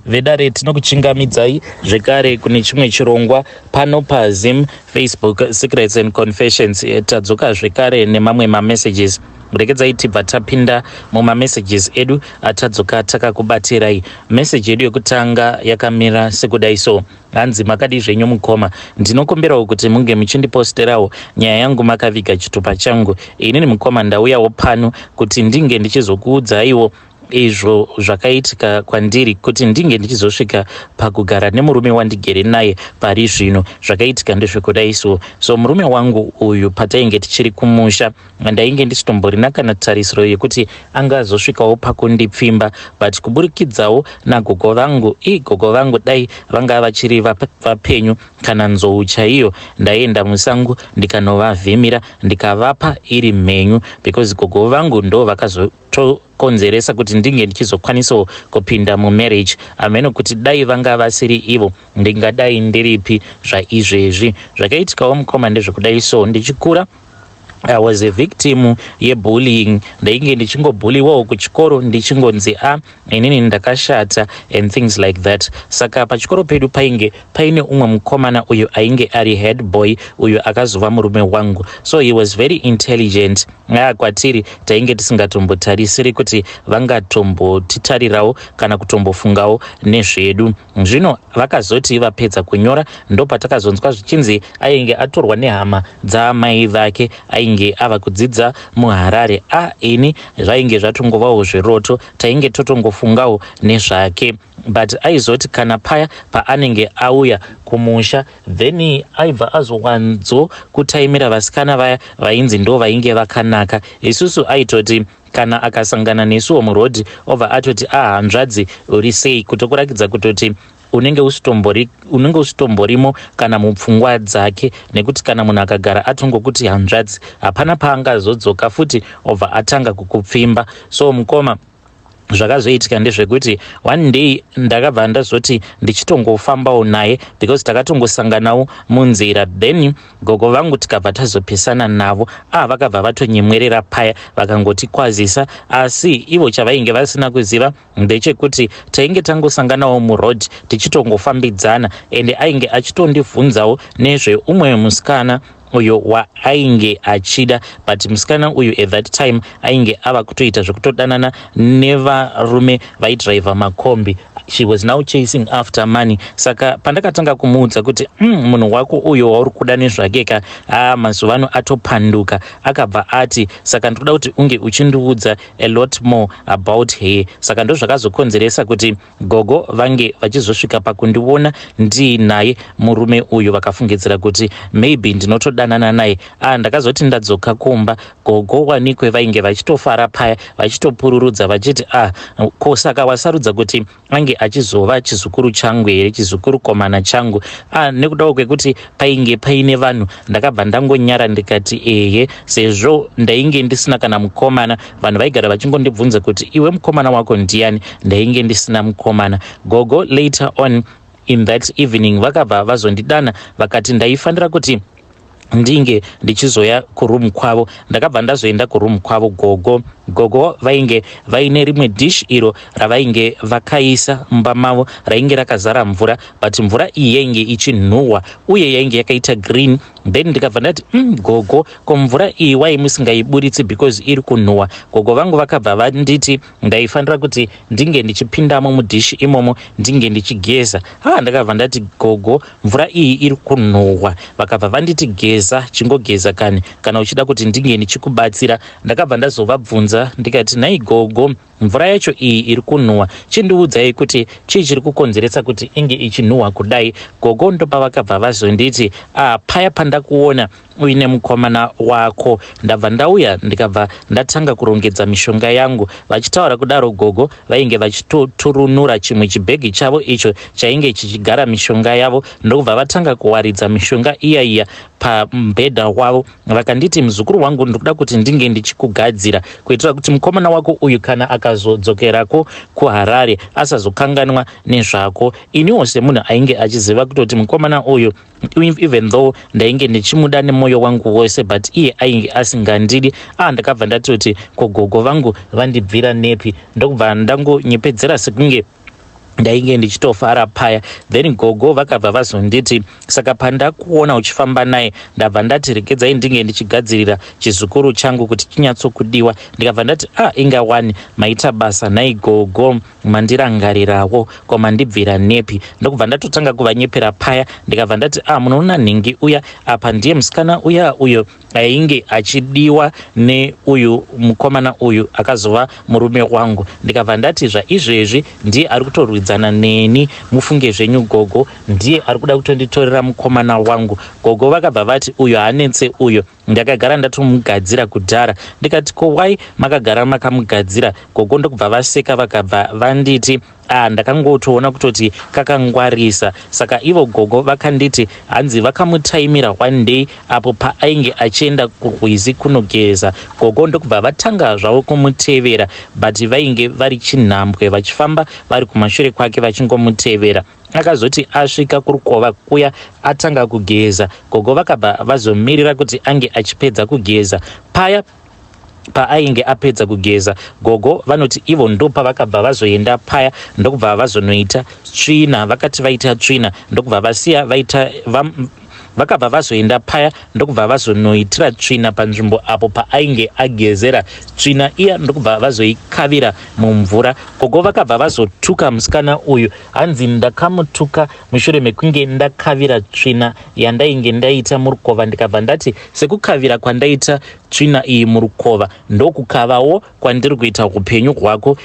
Vedare, tinokuchingamidzai zvekare kune chimwe chirongwa pano paZim Facebook Secrets and Confessions. Tadzoka zvekare nemamwe mamessages. Regedzai tibva tapinda mumamessages edu atadzoka takakubatirai. Message yedu yekutanga yakamira sekudai so. Hanzi, "Makadi zvenyu mukoma? Ndinokumbirawo kuti munge muchindiposterawo nyaya yangu makaviga chitupa changu. Inini mukoma ndauyawo pano kuti ndinge ndichizokuudzaiwo izvo zvakaitika kwandiri kuti ndinge ndichizosvika pakugara nemurume wandigere naye pari zvino. Zvakaitika ndezvekudai so. So murume wangu uyu, patainge tichiri kumusha, ndainge ndisitomborina kana tarisiro yekuti angazosvikawo pakundipfimba, but kuburikidzawo nagogo vangu, igogo vangu dai vanga vachiri vapenyu, kana nzou chaiyo ndaienda musango ndikanovavhimira ndikavapa iri mhenyu, because gogo vangu ndo vakazotokonzeresa kuti ndinge ndichizokwanisawo kupinda mumarriage. Hameno kuti dai vanga vasiri ivo, ndingadai ndiripi zvaizvezvi. Zvakaitikawo mukoma ndezvekudai so. Ndichikura, I was a victim yebullying. Ndainge ndichingobhuliwawo kuchikoro, ndichingonzi a inini ndakashata and things like that. Saka pachikoro pedu painge paine umwe mukomana uyo ainge ari head boy, uyo akazova murume wangu. So he was very intelligent. A kwatiri tainge tisingatombotarisiri kuti vangatombotitarirawo kana kutombofungawo nezvedu. Zvino vakazoti vapedza kunyora, ndopatakazonzwa zvichinzi ainge atorwa nehama dzaamai vake, ainge ava kudzidza muHarare. A ini zvainge zvatongovawo zviroto, tainge totongofungawo nezvake, but aizoti kana paya paanenge auya kumusha, then aibva azowanzo kutaimira vasikana vaya vainzi ndo vainge vakanaka. Isusu aitoti kana akasangana nesuwo murodhi, obva atoti, 'A hanzvadzi, uri sei?' Kutokurakidza kutoti unenge usitomborimo kana mupfungwa dzake, nekuti kana munhu akagara atongokuti hanzvadzi, hapana paangazodzoka futi obva atanga kukupfimba. So mukoma, zvakazoitika ndezvekuti one day ndakabva ndazoti ndichitongofambawo naye, because takatongosanganawo munzira, then gogo vangu tikabva tazopesana navo. A vakabva vatonyemwerera paya, vakangotikwazisa, asi ivo chavainge vasina kuziva ndechekuti tainge tangosanganawo muroad tichitongofambidzana, ende ainge achitondibvunzawo nezveumwe musikana uyo waainge achida. But musikana uyu at that time ainge ava kutoita zvekutodanana nevarume vaidhiraivha makombi. She was now chasing after money. Saka pandakatanga kumuudza kuti, munhu wako uyo wauri kuda nezvake ka, a mazuva ano atopanduka," akabva ati, "Saka ndinoda kuti unge uchindiudza a lot more about her." Saka ndo zvakazokonzeresa kuti gogo vange vachizosvika pakundiona ndiinaye murume uyu, vakafungidzira kuti maybe ndinotodanana naye. A ndakazoti ndadzoka kumba, gogo wanikwe vainge vachitofara paya, vachitopururudza vachiti, "A ko saka wasarudza kuti ange achizova chizukuru changu here, chizukuru komana changu?" A nekudawo kwekuti painge paine vanhu, ndakabva ndangonyara ndikati ehe, sezvo ndainge ndisina kana mukomana. Vanhu vaigara vachingondibvunza kuti, "Iwe, mukomana wako ndiani?" Ndainge ndisina mukomana. Gogo later on in that evening vakabva vazondidana, vakati ndaifanira kuti ndinge ndichizoya kuroom kwavo. Ndakabva ndazoenda kuroom kwavo gogo. Gogo vainge vaine rimwe dish iro ravainge vakaisa mumba mavo, rainge rakazara mvura, but mvura iyi yainge ichinhuhwa uye yainge yakaita green. Then ndikabva ndati, gogo, ko mvura iyi wai musingaiburitsi, because iri kunhuhwa?" Gogo vangu vakabva vanditi ndaifanira kuti ndinge ndichipindamo mudhishi imomo, ndinge ndichigeza. Ha ndakabva ndati, "Gogo, mvura iyi iri kunhuhwa." Vakabva vanditi, "Geza, chingogeza kani, kana uchida kuti ndinge ndichikubatsira." Ndakabva ndazovabvunza ndikati, "Nhai gogo, mvura yacho iyi iri kunhuhwa, chindiudzai kuti chii chiri kukonzeresa kuti inge ichinhuhwa kudai?" Gogo ndopavakabva vazonditi, "A paya pandakuona uine mukomana wako, ndabva ndauya, ndikabva ndatanga kurongedza mishonga yangu." Vachitaura kudaro, gogo vainge vachitoturunura chimwe chibhegi chavo icho chainge chichigara mishonga yavo, ndokubva vatanga kuwaridza mishonga iya iya pamubhedha wavo. Vakanditi, "Muzukuru wangu, ndikuda kuti ndinge ndichikugadzira kuitira kuti mukomana wako uyu kana akazodzokerako kuHarare asazokanganwa nezvako." Iniwo semunhu ainge achiziva kutoti mukomana uyu, even though ndainge ndichimuda nemwoyo wangu wose, but iye ainge asingandidi, a ndakabva ndatoti, "Ko gogo vangu vandibvira nepi?" Ndokubva ndangonyepedzera sekunge Ndainge ndichitofara paya. Then gogo vakabva vazonditi, saka pandakuona uchifamba naye, ndabva ndati regedzai ndinge ndichigadzirira chizukuru changu kuti chinyatsokudiwa. Ndikabva ndati, ah, inga wani maita basa nhai gogo, mandirangarirawo, ko mandibvira nepi? Ndokubva ndatotanga kuvanyepera paya. Ndikabva ndati, ah, munoona nhingi uya apa ndiye musikana uya uyo ainge achidiwa neuyu mukomana uyu akazova murume wangu. Ndikabva ndati zvaizvezvi ndiye ari kutorwidzana neni, mufunge zvenyu gogo, ndiye ari kuda kutonditorera mukomana wangu. Gogo vakabva vati, uyo haanetse uyo, ndakagara ndatomugadzira kudhara. Ndikati, ko wai makagara makamugadzira gogo? Ndokubva vaseka, vakabva vanditi, ah, ndakangotoona kutoti kakangwarisa. Saka ivo gogo vakanditi hanzi vakamutaimira one day apo paainge achienda kurwizi kunogeza. Gogo ndokubva vatanga zvavo kumutevera, but vainge vari chinhambwe, vachifamba vari kumashure kwake vachingomutevera. Akazoti asvika kurukova kuya atanga kugeza, gogo vakabva vazomirira kuti ange achipedza kugeza. Paya paainge apedza kugeza, gogo vanoti ivo ndopavakabva vazoenda paya, ndokubva vazonoita tsvina. Vakati vaita tsvina, ndokubva vasiya vaita vakabva vazoenda paya, ndokubva vazonoitira tsvina panzvimbo apo paainge agezera. Tsvina iya ndokubva vazoikavira mumvura. Gogo vakabva vazotuka musikana uyu. Hanzi, ndakamutuka mushure mekunge ndakavira tsvina yandainge ndaita murukova. Ndikabva ndati, sekukavira kwandaita tsvina iyi murukova, ndokukavawo kwandiri kuita upenyu hwako.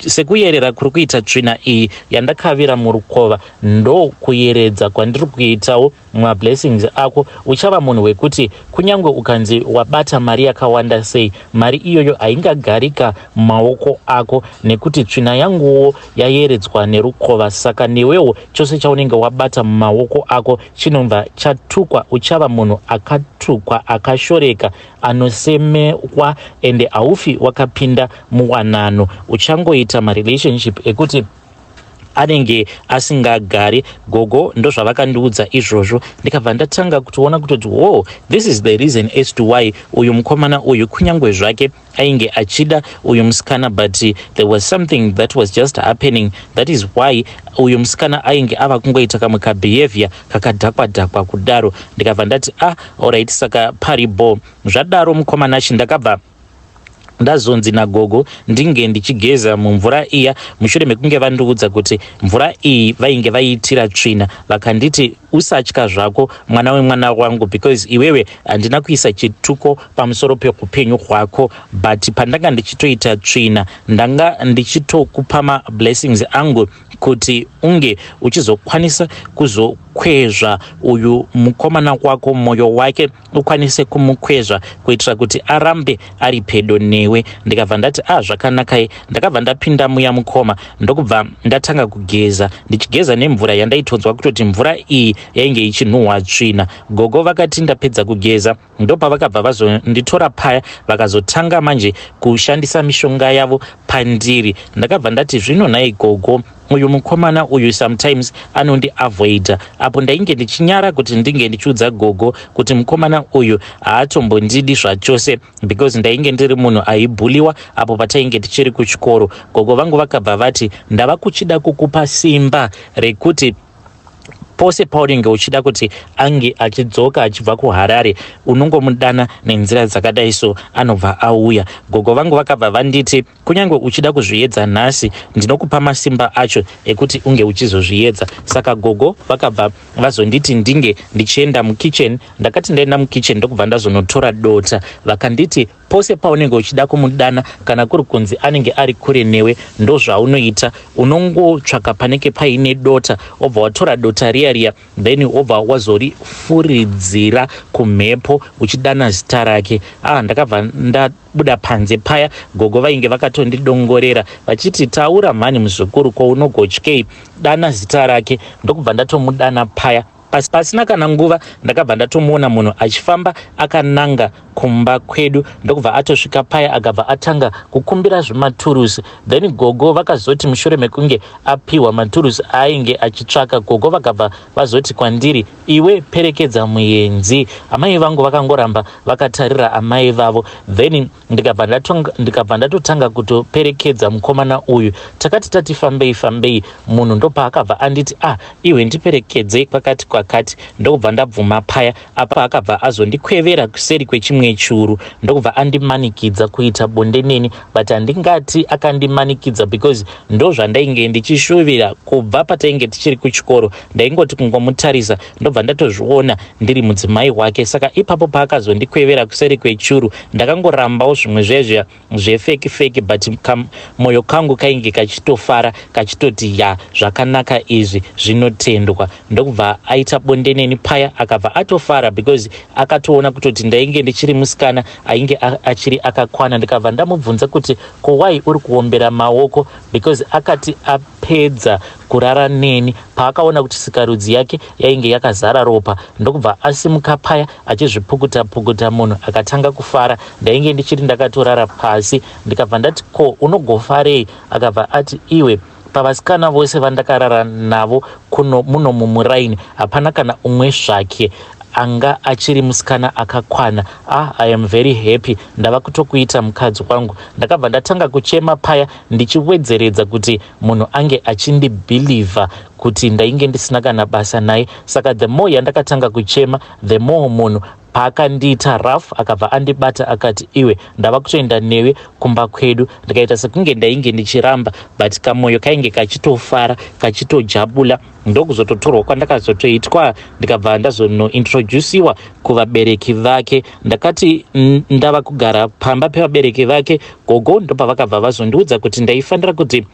Sekuyerera kuri kuita tsvina iyi yandakavira murukova, ndokuyeredza kwandiri kuitawo mablessings ako. Uchava munhu wekuti kunyange ukanzi wabata mari yakawanda sei, mari iyoyo haingagarika mumaoko ako, nekuti tsvina yanguwo yayeredzwa nerukova. Saka newewo chose chaunenge wabata mumaoko ako chinobva chatukwa. Uchava munhu akatukwa, akashoreka, anosemewa, ende haufi wakapinda muwanano. Uchangoita marelationship ekuti anenge asingagari. Gogo ndozvavakandiudza izvozvo. Ndikabva ndatanga kutoona kutoti, wo, this is the reason as to why uyu mukomana uyu, kunyange zvake ainge achida uyu musikana, but there was something that was just happening. That is why uyu musikana ainge ava kungoita kamwe kabehavior kakadhakwa dhakwa kudaro. Ndikabva ndati, ah, alright, saka paribo. Zvadaro, mukomanachi, ndakabva ndazonzi nagogo ndinge ndichigeza mumvura iya, mushure mekunge vandiudza kuti mvura iyi vainge vaiitira tsvina. Vakanditi, usatya zvako, mwana wemwana wangu, because iwewe handina kuisa chituko pamusoro peupenyu hwako, but pandanga ndichitoita tsvina, ndanga ndichitokupa mablessings angu kuti unge uchizokwanisa kuzokwezva uyu mukomana wako, mwoyo wake ukwanise kumukwezva kuitira kuti arambe ari pedo newe. Ndikabva ndati, ah, zvakanakai. Ndakabva ndapinda muya, mukoma, ndokubva ndatanga kugeza, ndichigeza nemvura yandaitonzwa kutoti mvura iyi yainge ichinhuhwa tsvina. Gogo vakati ndapedza kugeza, ndopavakabva vazonditora paya, vakazotanga manje kushandisa mishonga yavo pandiri. Ndakabva ndati, zvino nhai gogo, uyu mukomana uyu sometimes anondiavoida. Apo ndainge ndichinyara kuti ndinge ndichiudza gogo kuti mukomana uyu haatombondidi zvachose, because ndainge ndiri munhu aibhuliwa apo patainge tichiri kuchikoro. Gogo vangu vakabva vati, ndava kuchida kukupa simba rekuti pose paunenge uchida kuti ange achidzoka achibva kuHarare, unongomudana nenzira dzakadai so, anobva auya. Gogo vangu vakabva vanditi, kunyange uchida kuzviedza nhasi, ndinokupa masimba acho ekuti unge uchizozviedza. Saka gogo vakabva vazonditi ndinge ndichienda mukitchen. Ndakati ndaenda mukitchen, ndokubva ndazonotora dota. Vakanditi, pose paunenge uchida kumudana, kana kuri kunzi anenge ari kure newe, ndozvaunoita: unongotsvaka panenge paine dota, wobva watora dota riya riya, then wobva wazorifuridzira kumhepo uchidana zita rake. Ah, ndakabva ndabuda panze paya. Gogo vainge vakatondidongorera vachiti, taura mhani muzukuru, ko unogotyei? Dana zita rake. Ndokubva ndatomudana paya. Pasina kana nguva ndakabva ndatomuona munhu achifamba akananga kumba kwedu, ndokubva atosvika paya akabva atanga kukumbira zvimaturusi. Then gogo vakazoti mushure mekunge apiwa maturusi aainge achitsvaka, gogo vakabva vazoti kwandiri, iwe perekedza muenzi. Amai vangu vakangoramba vakatarira amai vavo, then ndikabva ndatotanga kutoperekedza mukomana uyu. Takati tati fambei fambei, munhu ndopaakabva anditi, ah, iwe ndiperekedzei kwakati kwakati. Ndokubva ndabvuma paya. Apa akabva azondikwevera kuseri kwechimwe churu, ndokubva andimanikidza kuita bonde neni. But handingati akandimanikidza, because ndo zvandainge ndichishuvira kubva patainge tichiri kuchikoro. Ndaingoti kungomutarisa ndobva ndatozviona ndiri mudzimai wake. Saka ipapo paakazondikwevera kuseri kwechuru, ndakangorambawo zvimwe zvezviya zvefake fake, but mwoyo kangu kainge kachitofara, kachitoti, ya, zvakanaka izvi, zvinotendwa. Ndokubva aita bonde neni paya. Akabva atofara because akatoona kutoti ndainge ndichiri musikana ainge achiri akakwana. Ndikabva ndamubvunza kuti, ko why uri kuombera maoko? Because akati apedza kurara neni, paakaona kuti sikarudzi yake yainge yakazara ropa, ndokubva asimuka paya achizvipukuta pukuta. Munhu akatanga kufara. Ndainge ndichiri ndakatorara pasi. Ndikabva ndati, ko unogofarei? Akabva ati, iwe, pavasikana vose vandakarara navo kuno muno mumuraini, hapana kana umwe zvake anga achiri musikana akakwana. Ah, I am very happy, ndava kutokuita mukadzi wangu. Ndakabva ndatanga kuchema paya, ndichiwedzeredza kuti munhu ange achindibhilivha kuti ndainge ndisina kana basa naye. Saka the more yandakatanga kuchema, the more munhu paakandiita rough, akabva andibata akati, iwe, ndava kutoenda newe kumba kwedu. Ndikaita sekunge ndainge ndichiramba, but kamwoyo kainge kachitofara, kachitojabula. Ndokuzototorwa kwandakazotoitwa, ndikabva ndazonointroduciwa kuvabereki vake. Ndakati ndava kugara pamba pevabereki vake, gogo ndopavakabva vazondiudza kuti ndaifanira kuti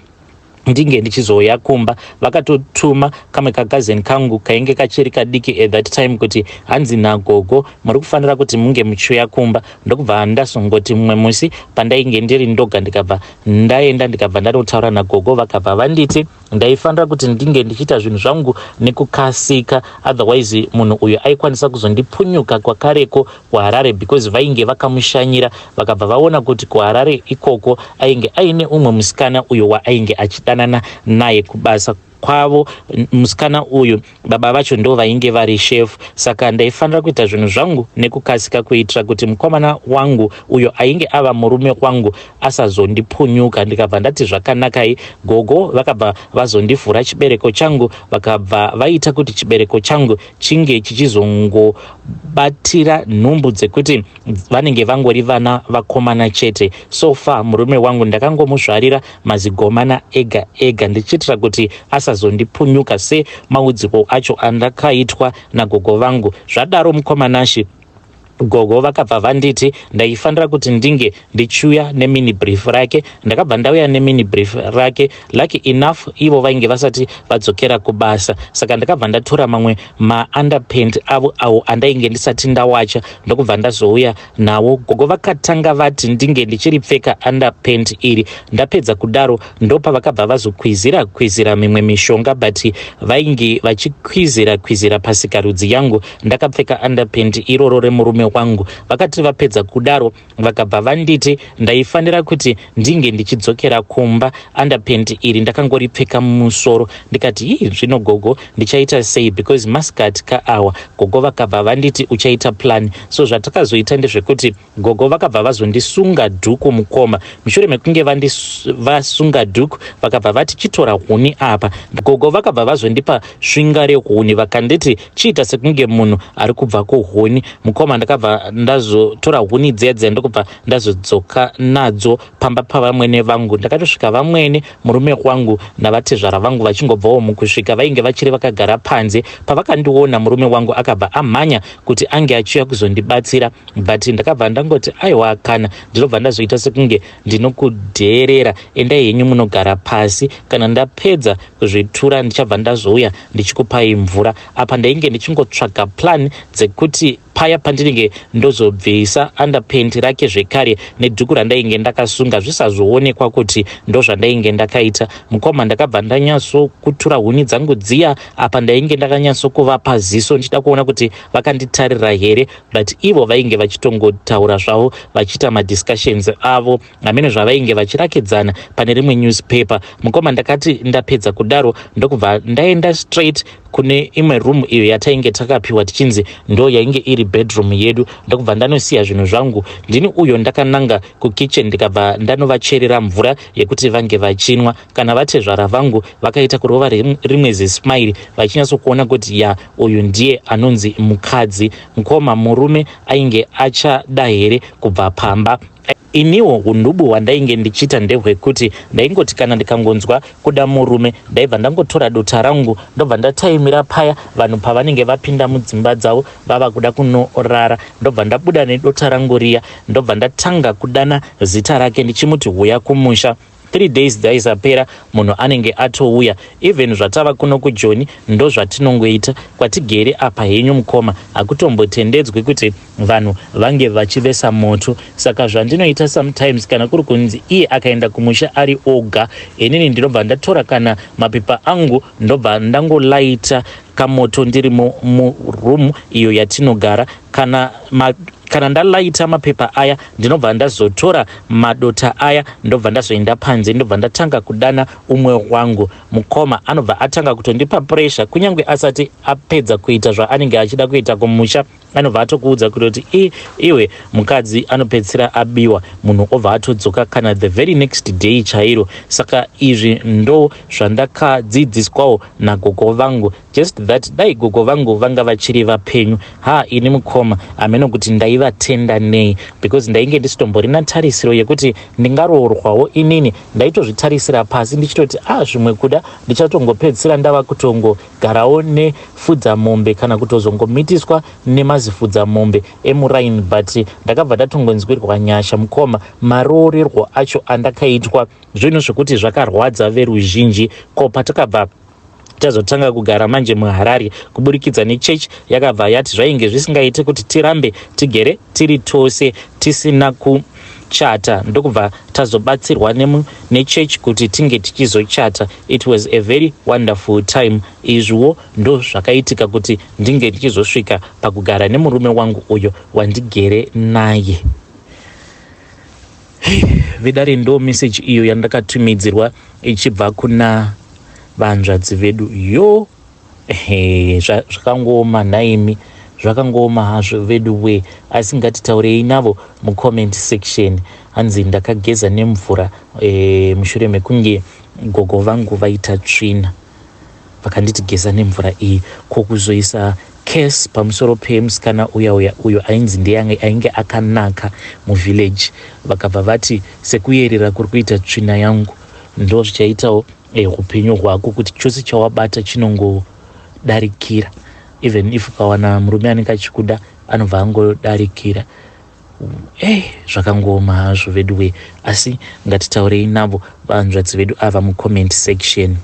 ndinge ndichizouya kumba. Vakatotuma kamwe kakazeni kangu kainge kachiri kadiki at that time kuti hanzi nagogo muri kufanira kuti munge muchiuya kumba. Ndokubva ndazongoti mumwe musi pandainge ndiri ndoga, ndikabva ndaenda, ndikabva ndanotaura nagogo. Vakabva vanditi ndaifanira kuti ndinge ndichiita zvinhu zvangu nekukasika, otherwise munhu uyu aikwanisa kuzondipunyuka kwakareko kuHarare, because vainge vakamushanyira, vakabva vaona kuti kuHarare ikoko ainge aine umwe musikana uyo waainge achidanana naye kubasa kwavo. Musikana uyu baba vacho ndo vainge vari shefu. Saka ndaifanira kuita zvinhu zvangu nekukasika kuitira kuti mukomana wangu uyo ainge ava murume wangu asazondipunyuka. Ndikabva ndati zvakanakai, gogo. Vakabva vazondivhura chibereko changu, vakabva vaita kuti chibereko changu chinge chichizongobatira nhumbu dzekuti vanenge vangori vana vakomana chete. So far murume wangu ndakangomuzvarira mazigomana ega ega, ndichiitira kuti asazondipunyuka semaudziko acho andakaitwa nagogo vangu. Zvadaro, mukomanashi, gogo vakabva vanditi ndaifanira kuti ndinge ndichiuya nemini brief rake. Ndakabva ndauya nemini brief rake. Lucky enough, ivo vainge vasati vadzokera kubasa, saka ndakabva ndatora mamwe maunderpant avo awo andainge ndisati ndawacha, ndokubva ndazouya nawo. Gogo vakatanga vati ndinge ndichiripfeka underpant iri. Ndapedza kudaro, ndopavakabva vazokwizira kwizira mimwe mishonga, but vainge vachikwizira kwizira pasikarudzi yangu ndakapfeka underpant iroro remurume wangu. Vakati vapedza kudaro, vakabva vanditi ndaifanira kuti ndinge ndichidzokera kumba underpant iri ndakangoripfeka mumusoro. Ndikati, ii, zvino gogo, ndichaita sei? Because masikati kaawa. Gogo vakabva vanditi, uchaita plan. So zvatakazoita ndezvekuti gogo vakabva vazondisunga dhuku, mukoma. Mushure mekunge vasunga dhuku, vakabva vati, chitora huni apa. Gogo vakabva vazondipa svinga rehuni, vakanditi, chiita sekunge munhu ari kubva kuhuni. Mukoma, ndakabva ndazotora huni dziya dziya, ndokubva ndazodzoka nadzo pamba pavamwene vangu. Ndakatosvika vamwene, murume wangu navatezvara vangu vachingobvawo mukusvika, vainge vachiri vakagara panze. Pavakandiona, murume wangu akabva amhanya kuti ange achiuya kuzondibatsira, but ndakabva ndangoti, aiwa kana, ndinobva ndazoita sekunge ndinokudheerera. Endai henyu munogara pasi. Kana ndapedza kuzvitura, ndichabva ndazouya ndichikupai mvura. Apa ndainge ndichingotsvaga plan dzekuti Paya pandinenge ndozobvisa underpant rake zvekare nedhuku randainge ndakasunga zvisazoonekwa kuti ndozvandainge ndakaita. Mukoma, ndakabva ndanyatsokutura huni dzangu dziya. Apa ndainge ndakanyatsokuvapa ziso ndichida kuona kuti vakanditarira here, but ivo vainge vachitongotaura zvavo vachiita madiscussions avo, hameno zvavainge vachirakidzana pane rimwe newspaper. Mukoma, ndakati ndapedza kudaro ndokubva ndaenda straight kune imwe room iyo yatainge takapiwa tichinzi ndo yainge iri bedroom yedu, ndokubva ndanosiya zvinhu zvangu. Ndini uyo ndakananga kukitchen, ndikabva ndanovacherera mvura yekuti vange vachinwa. Kana vatezvara vangu vakaita kurova rimwe zismile vachinyatsokuona kuti ya, uyu ndiye anonzi mukadzi. Mukoma, murume ainge achada here kubva pamba? Iniwo unhubu hwandainge ndichiita ndehwekuti ndaingoti kana ndikangonzwa kuda murume, ndaibva ndangotora dota rangu, ndobva ndataimira paya vanhu pavanenge vapinda mudzimba dzavo vava kuda kunorara, ndobva ndabuda nedota rangu riya, ndobva ndatanga kudana zita rake ndichimuti, "Huya kumusha." 3 days dzaisapera, munhu anenge atouya. Even zvatava kuno kuJoni, ndo zvatinongoita kwatigere apa. Henyu mukoma, hakutombotendedzwi kuti vanhu vange vachivesa moto. Saka zvandinoita sometimes, kana kuri kunzi iye akaenda kumusha ari oga, inini ndinobva ndatora kana mapepa angu, ndobva ndangolaita kamoto ndiri muroom iyo yatinogara. Kana ndalaita mapepa aya, ndinobva ndazotora madota aya, ndobva ndazoenda panze, ndobva ndatanga kudana umwe wangu. Mukoma, anobva atanga kutondipa pressure. Kunyange asati apedza kuita zvaanenge achida kuita kumusha, anobva atokuudza kutoti, Iwe, mukadzi anopedzisira abiwa." Munhu obva atodzoka kana the very next day chairo. Saka izvi ndo zvandakadzidziswawo nagogo vangu. Just that dai gogo vangu vanga vachiri vapenyu. Ha, ini mukoma, hameno kuti ndaivatenda nei, because ndainge ndisitomborina tarisiro yekuti ndingaroorwawo. Inini ndaitozvitarisira pasi ndichitoti, a ah, zvimwe kuda ndichatongopedzisira ndava kutongogarawo nefudza mombe kana kutozongomitiswa nemazifudza mombe emuraini. But ndakabva ndatongonzwirwa nyasha, mukoma. Maroorerwo acho andakaitwa, zvinhu zvekuti zvakarwadza veruzhinji. Ko patakabva tazotanga kugara manje muHarare, kuburikidza nechechi yakabva yati zvainge zvisingaiti kuti tirambe tigere tiri tose tisina kuchata, ndokubva tazobatsirwa nechechi kuti tinge tichizochata. It was a very wonderful time. Izviwo ndo zvakaitika kuti ndinge ndichizosvika pakugara nemurume wangu uyo wandigere naye. Vedare, ndo meseji iyo yandakatumidzirwa ichibva kuna vanzvadzi vedu. Yo, zvakangooma nhaimi, zvakangooma hazvo vedu we, asi ngatitaurei navo mucomment section. Hanzi ndakageza nemvura mushure mekunge gogo vangu vaita tsvina, vakanditi geza nemvura iyi. Ko kuzoisa case pamusoro pemusikana uya uya uyo ainzi ndiye ainge akanaka muvillage, vakabva vati sekuyerera kuri kuita tsvina yangu ndo zvichaitawo upenyu hwako, kuti chose chawabata chinongodarikira. Even if ukawana murume anenge achikuda, anobva angodarikira. Ei, zvakangooma hazvo vedu we, asi ngatitaurei navo vanzvadzi vedu ava mucomment section.